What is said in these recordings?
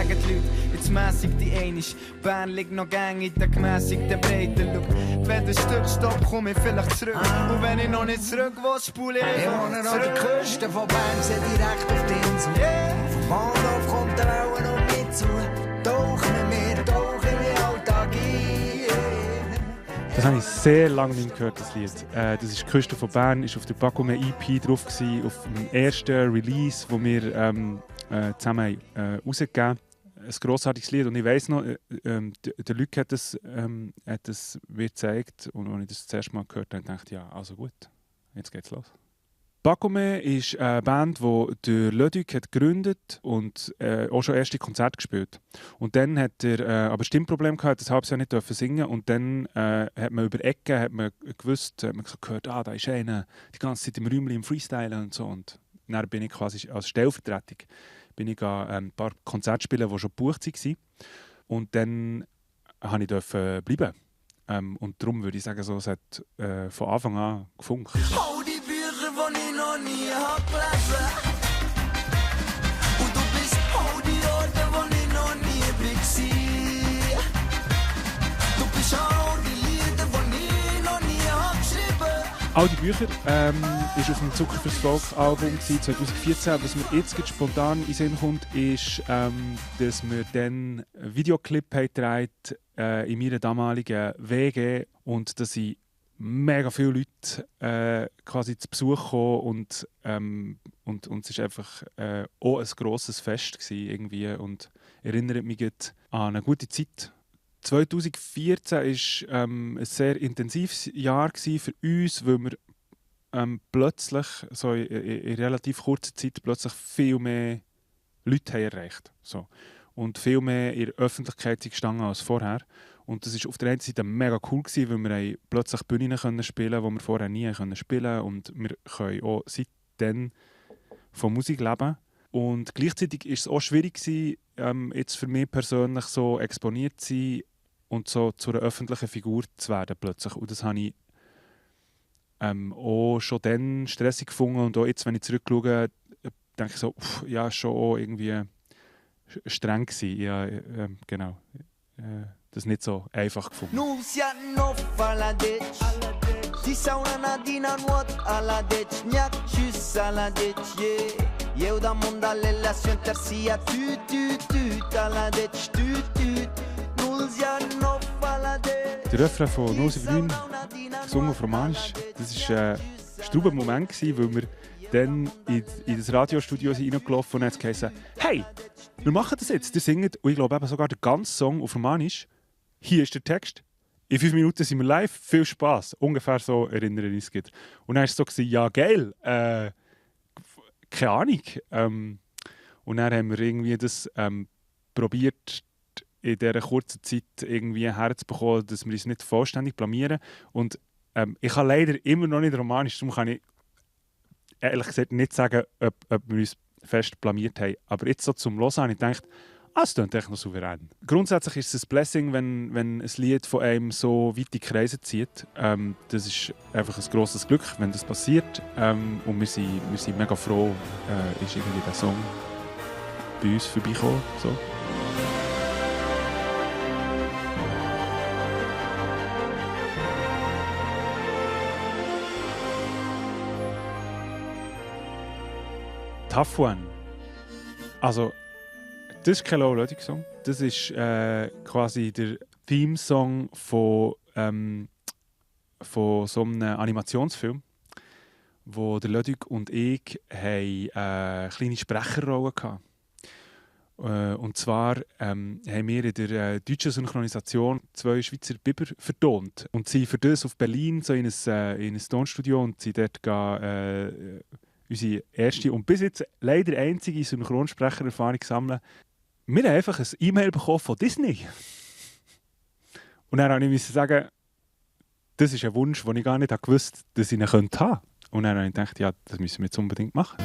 sagen die Leute, jetzt mässig die Einisch. Bern liegt noch gang in der gemässigten Breite. Schau, wenn der Stück stoppt, komm ich vielleicht zurück. Und wenn ich noch nicht zurück will, spule ich einfach wohne an der Küste von Bern, sehe direkt auf die Insel. Vom Bahnhof kommt der Wellen auf mich zu. Tauch mit mir, tauch in meinen Alltag ein. Das habe ich sehr lange nicht gehört, das Lied. Das ist «Die Küste von Bern», ist auf der Bakume EP drauf gewesen, auf dem ersten Release, das wir zusammen rausgegeben haben. Ein grossartiges Lied. Und ich weiss noch, der Luc hat das mir gezeigt. Und als ich das erste Mal gehört habe, dachte ich, ja, also gut, jetzt geht's los. Bakume ist eine Band, die der Leduc hat gegründet und auch schon erste Konzerte gespielt. Und dann hat er aber Stimmprobleme gehabt, das halbes Jahr nicht singen. Und dann hat man über Ecken gewusst, hat man so gehört, da ist einer die ganze Zeit im Räumchen im Freestylen und so. Und dann bin ich quasi als Stellvertretung ein paar Konzerte spielen, die schon gebucht waren. Und dann durfte ich bleiben. Und darum würde ich sagen, so, es hat von Anfang an gefunkt. Hau die Bücher, die ich noch nie hab gelesen. Und du bist hau die Orte, wo ich noch nie war. Du bist hau die Lieder, die ich noch nie hab geschrieben. All die Bücher ist auf dem Zucker fürs Volk Album 2014. Was mir jetzt spontan in den Sinn kommt, ist, dass wir dann einen Videoclip gedreht in meiner damaligen WG und dass ich mega viele Leute quasi zu Besuch kamen und es war einfach auch ein grosses Fest gewesen, irgendwie und erinnert mich an eine gute Zeit. 2014 war ein sehr intensives Jahr für uns, weil wir plötzlich, so in relativ kurzer Zeit, plötzlich viel mehr Leute haben erreicht so. Und viel mehr in der Öffentlichkeit gestanden als vorher. Und das war auf der einen Seite mega cool, weil wir plötzlich Bühnen spielen konnten, die wir vorher nie spielen konnten. Und wir können auch seitdem von Musik leben. Und gleichzeitig war es auch schwierig, jetzt für mich persönlich so exponiert zu sein und so zu einer öffentlichen Figur zu werden plötzlich. Und das habe ich auch schon dann stressig gefunden. Und auch jetzt, wenn ich zurückschaue, denke ich so, ja, schon auch irgendwie streng gewesen. Ja, genau. Das ist nicht so einfach gefunden. Der Refrain von 079, gesungen auf Romanisch, das war ein strauber Moment, weil wir dann in das Radiostudio reingelaufen und es geheißen, hey, wir machen das jetzt, ihr singt, und ich glaube eben sogar den ganzen Song auf Romanisch. Hier ist der Text. In 5 Minuten sind wir live, viel Spass. Ungefähr so erinnere ich mich. Und dann war es so, ja geil, keine Ahnung. Und dann haben wir irgendwie das probiert, in dieser kurzen Zeit irgendwie herzubekommen, dass wir uns nicht vollständig blamieren. Und ich kann leider immer noch nicht Romanisch, darum kann ich ehrlich gesagt nicht sagen, ob wir uns fest blamiert haben. Aber jetzt so zum Hören habe ich gedacht, es klingt echt noch souverän. Grundsätzlich ist es ein Blessing, wenn ein Lied von einem so weit in die Kreise zieht. Das ist einfach ein grosses Glück, wenn das passiert. Und wir sind mega froh, ist irgendwie der Song bei uns vorbeigekommen. So. Tough One. Also, das ist kein Low-Loading-Song. Das ist quasi der Theme-Song von so einem Animationsfilm, wo der Ludwig und ich eine kleine Sprecherrolle hatten. Und zwar haben wir in der deutschen Synchronisation 2 Schweizer Biber vertont. Und sie für das auf Berlin so in ein Tonstudio und sie dort unsere erste und bis jetzt leider einzige Synchronsprechererfahrung sammeln. Wir haben einfach ein E-Mail bekommen von Disney. Und dann musste ich sagen, das ist ein Wunsch, den ich gar nicht gewusst habe, dass ich ihn haben könnte. Und dann habe ich gedacht, ja, das müssen wir jetzt unbedingt machen.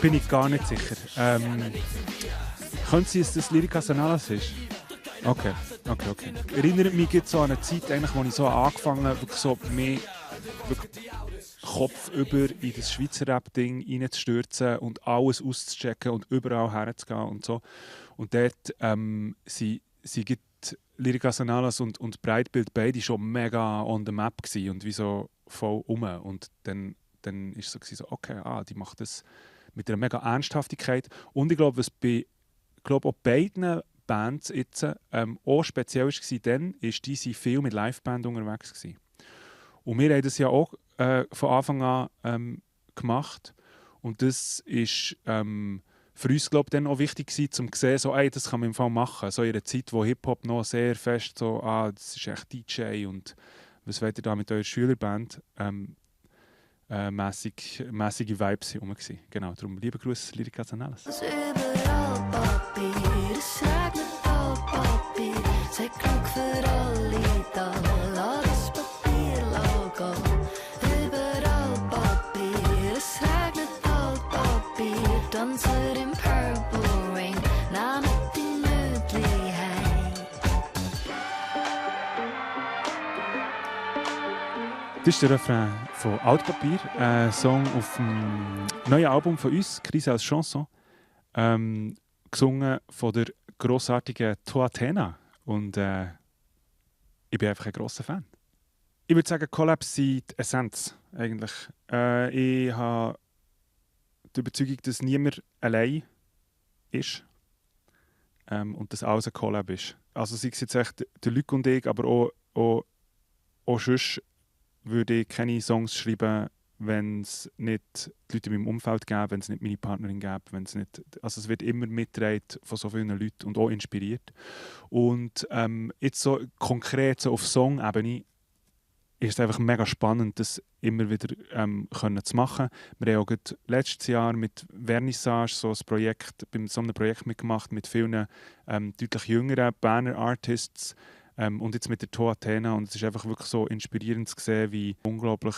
Bin ich gar nicht sicher. Können Sie, dass das Lyrica Analysis ist? Okay. Erinnert mich jetzt so an eine Zeit, eigentlich, wo ich so angefangen habe, wirklich so mehr wirklich Kopf über in das Schweizer Rap-Ding reinzustürzen und alles auszuchecken und überall herzugehen und so. Und dort sie gibt Lyrica Sanalas und Breitbild beide schon mega on the map gewesen und wie so voll rum. Und dann ist es so, okay, die macht das mit einer mega Ernsthaftigkeit. Und ich glaube, was bei auch beiden Bands jetzt auch speziell war, dann ist die viel mit Liveband unterwegs gewesen. Und wir haben das ja auch von Anfang an gemacht. Und das ist für uns, glaube ich, dann auch wichtig gewesen, um zu sehen, so, das kann man im Fall machen. So in einer Zeit, wo Hip-Hop noch sehr fest so, das ist echt DJ und was wollt ihr da mit eurer Schülerband? Mäßige Vibes herum. Genau, darum liebe Grüße, Lyrica Sanalas. Überall Papier, es regnet bald Papier. Sei klug für alle da, lass das Papier gehen. Überall Papier, es regnet bald Papier. Tanzen im Purple Rain, nehmt die Nötli heim. Das ist der Refrain von Altpapier, ein Song auf dem neuen Album von uns, «Krise als Chanson», gesungen von der grossartigen Toatena. Und ich bin einfach ein grosser Fan. Ich würde sagen, Collabs sind die Essenz eigentlich. Ich habe die Überzeugung, dass niemand allein ist und dass alles ein Collab ist. Also sei es jetzt echt der Luc und ich, aber auch sonst würde ich keine Songs schreiben, wenn es nicht die Leute in meinem Umfeld gäbe, wenn es nicht meine Partnerin gäbe, wenn es nicht... Also es wird immer mitgetragen von so vielen Leuten und auch inspiriert. Und jetzt so konkret so auf Song-Ebene ist es einfach mega spannend, das immer wieder können zu machen. Wir haben auch letztes Jahr mit Vernissage so bei so einem Projekt mitgemacht mit vielen deutlich jüngeren Berner Artists, und jetzt mit der Toatena. Und es ist einfach wirklich so inspirierend zu sehen, wie unglaublich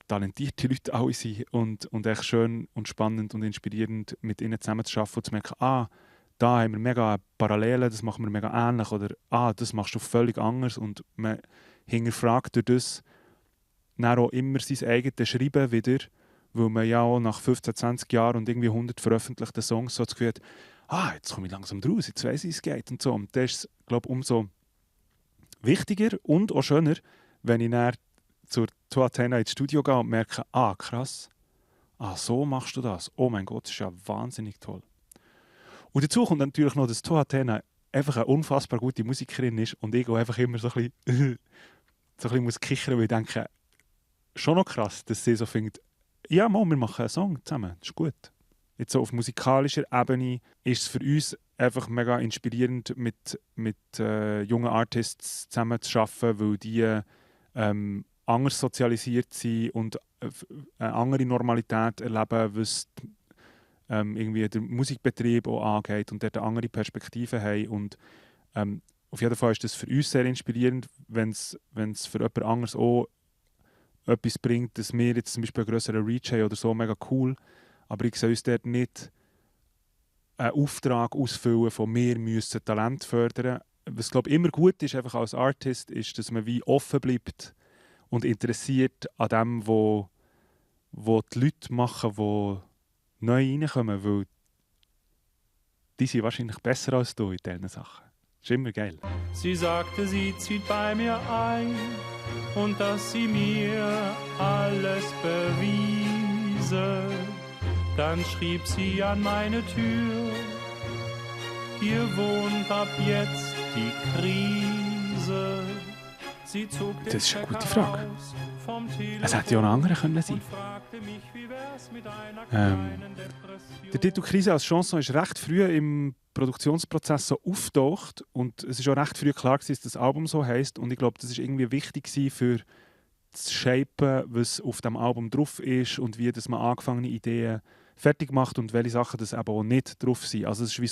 talentierte Leute alle sind und echt schön und spannend und inspirierend mit ihnen zusammen zu arbeiten und zu merken, da haben wir mega Parallelen, das machen wir mega ähnlich oder das machst du völlig anders und man hinterfragt durch das dann auch immer sein eigenes Schreiben wieder, weil man ja auch nach 15, 20 Jahren und irgendwie 100 veröffentlichten Songs so das Gefühl hat, jetzt komme ich langsam draus, jetzt weiss ich, wie es geht und so. Und das ist, glaube ich, umso wichtiger und auch schöner, wenn ich dann zur Toatena ins Studio gehe und merke, krass, so machst du das. Oh mein Gott, das ist ja wahnsinnig toll. Und dazu kommt natürlich noch, dass Toatena einfach eine unfassbar gute Musikerin ist und ich auch einfach immer so ein bisschen muss kichern, weil ich denke, schon noch krass, dass sie so findet, ja, wir machen einen Song zusammen, das ist gut. Jetzt so auf musikalischer Ebene ist es für uns einfach mega inspirierend, mit jungen Artists zusammen zu arbeiten, weil die anders sozialisiert sind und eine andere Normalität erleben, was irgendwie der Musikbetrieb auch angeht und dort eine andere Perspektive haben. Und auf jeden Fall ist das für uns sehr inspirierend, wenn es für jemand anderes auch etwas bringt, dass wir jetzt zum Beispiel einen grösseren Reach haben oder so, mega cool. Aber ich sehe uns dort nicht einen Auftrag ausfüllen von «wir müssen Talent fördern». Was, glaube ich, immer gut ist, einfach als Artist, ist, dass man wie offen bleibt und interessiert an dem, wo die Leute machen, die neu reinkommen, weil die sind wahrscheinlich besser als du in diesen Sachen. Das ist immer geil. Sie sagte, sie zieht bei mir ein und dass sie mir alles bewiese. Dann schrieb sie an meine Tür, hier wohnt ab jetzt die Krise. Sie zog das ist eine gute Frage. Es hätte ja auch noch andere können sein. Der Titel «Krise als Chanson» ist recht früh im Produktionsprozess so aufgetaucht und es ist auch recht früh klar gewesen, dass das Album so heisst und ich glaube, das ist irgendwie wichtig für das Shapen, was auf dem Album drauf ist und wie dass man angefangene Ideen fertig macht und welche Sachen das eben auch nicht drauf sind. Also es war wie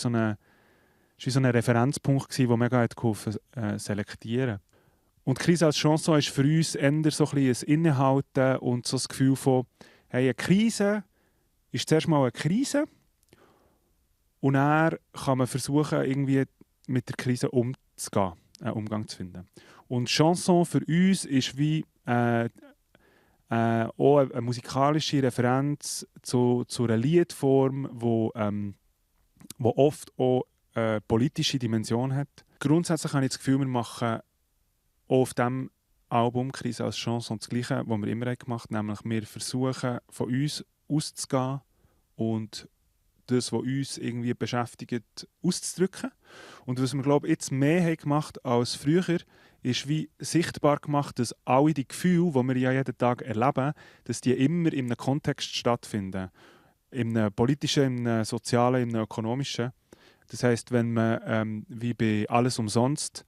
so ein Referenzpunkt gewesen, der mega hat geholfen selektieren. Und «Krise als Chanson» ist für uns eher so ein bisschen ein Innehalten und so das Gefühl von, hey, eine Krise ist zuerst mal eine Krise und dann kann man versuchen, irgendwie mit der Krise umzugehen, einen Umgang zu finden. Und Chanson für uns ist wie eine auch eine musikalische Referenz zu einer Liedform, wo oft auch eine politische Dimension hat. Grundsätzlich habe ich das Gefühl, wir machen auch auf diesem Album «Krise als Chanson» das Gleiche, was wir immer gemacht haben, nämlich wir versuchen, von uns auszugehen und das, was uns irgendwie beschäftigt, auszudrücken. Und was wir, glaube ich, jetzt mehr haben gemacht als früher, ist wie sichtbar gemacht, dass alle die Gefühle, die wir ja jeden Tag erleben, dass die immer in einem Kontext stattfinden. In einem politischen, in einem sozialen, in einem ökonomischen. Das heisst, wenn man wie bei «Alles umsonst»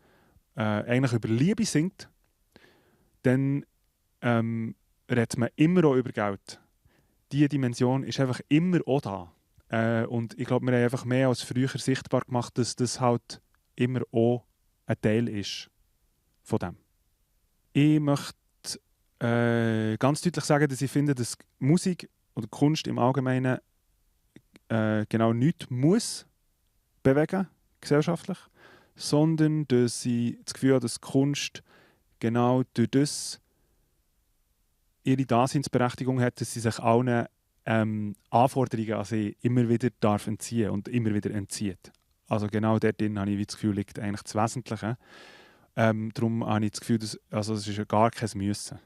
eigentlich über Liebe singt, dann redet man immer auch über Geld. Diese Dimension ist einfach immer auch da. Und ich glaube, wir haben einfach mehr als früher sichtbar gemacht, dass das halt immer auch ein Teil ist von dem. Ich möchte ganz deutlich sagen, dass ich finde, dass Musik oder Kunst im Allgemeinen genau nichts muss bewegen, gesellschaftlich, sondern dass ich das Gefühl habe, dass Kunst genau durch das ihre Daseinsberechtigung hat, dass sie sich allen Anforderungen an sie immer wieder darf entziehen und immer wieder entzieht. Also genau dort drin habe ich das Gefühl, liegt eigentlich das Wesentliche. Darum habe ich das Gefühl, dass, also es ist ja gar kein Müssen.